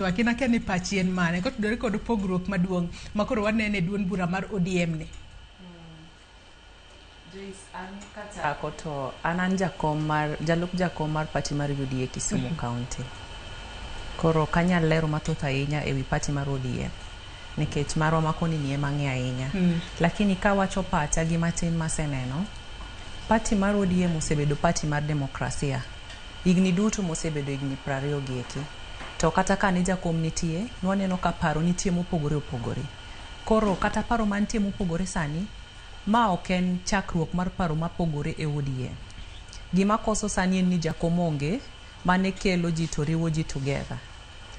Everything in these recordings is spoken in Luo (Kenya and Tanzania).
Lakini akia ni pachi en mane kotudore kod pogruok maduong' ma koro wanene e duond bura mar ODM ni. Joyce, an kachako to an jakom mar jalup jakom mar party mar UDA Kisumu County. Koro ok anyal lero mathoth ahinya ewi party mar ODM nikech marwa ma koni ni ema ang'e ahinya. Lakini kawacho pacha gi matin maseneno, party mar ODM osebedo party mar demokrasia. Higni duto mosebedo higni 20 gi eki. To kata ka ne jakom nitie, nwaneno ka paro nitie mopogore opogore. Koro kata paro mantie mopogore sani, ma ok en chakruok mar paro mapogore e ODM. Gima koso sani en ni jakom onge mane kelo ji to riwo ji together.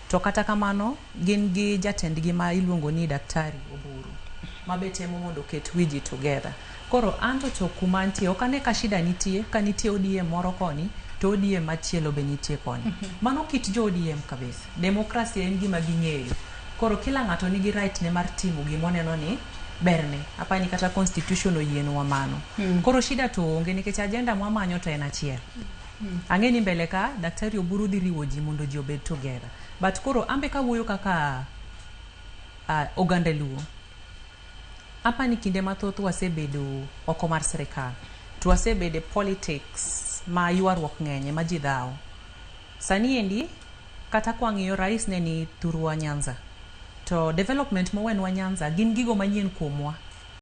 To kata kamano, gin gi jatendgi ma iluongo ni Daktari Oburu, ma be temo mondo oket wi ji together. Koro anto to kuma antie, ok ane ka shida nitie, ka nitie ODM moro koni, to ODM machielo be nitie koni. Mano kit jo ODM kabisa. Demokrasia en gima ging'eyo. Koro kila ng'ato nigi right ne mar timo gima oneno ni berne. Apani kata constitution oyienwa mano. Koro shida to onge nikech agenda mwamanyo to en achiel. Ang'e ni mbele ka Daktari Oburu dhi riwo ji mondo ji obed together. But koro ambe kawuoyo kaka oganda Luo, apani kinde mathoth wasebedo oko mar sirikal. To wasebedo e politics ma ywaruok ng'enye ma ji dhawo. Sani endi kata kwang'iyo rais ne ni thurwa Nyanza. To development mowenwa Nyanza gin gigo manyien kuomwa.